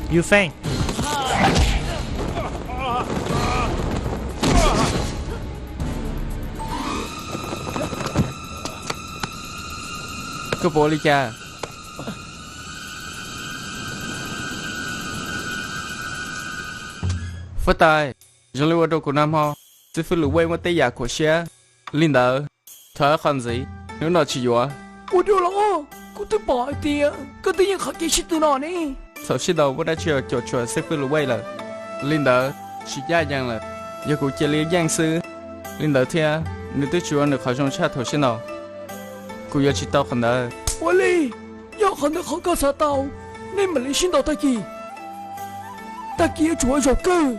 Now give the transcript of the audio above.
Yufeej, koj puas ua li cas? Fuab Tais, zoo li ua rau kuv nag hmo, xib fwb Lus Wej muaj tej yam khuam siab. Li ntawd, thov qhov ntxiv, hnub no tsis yuav. Ua rau los, kuv twb pom hais tias koj twb yeej qhov kev sib tw no ne. Thaum sib ntaus muaj dab tsi cuam tshuam xib fwb Lus Wej lawm? Li ntawd, tsis ncaj ncees lawm. Yog kuv cia li yeej xwb. Li ntawd thiab, nws twb tsis ua nws qhov zoo tshaj thaum sib ntaus. Kuv yuav tsis tau qhov ntawd. Ua li, yog qhov ntawd qhov koj xav tau, nej mam li sib ntaus tag kis. Tag kis yuav tsum ua zaum kawg.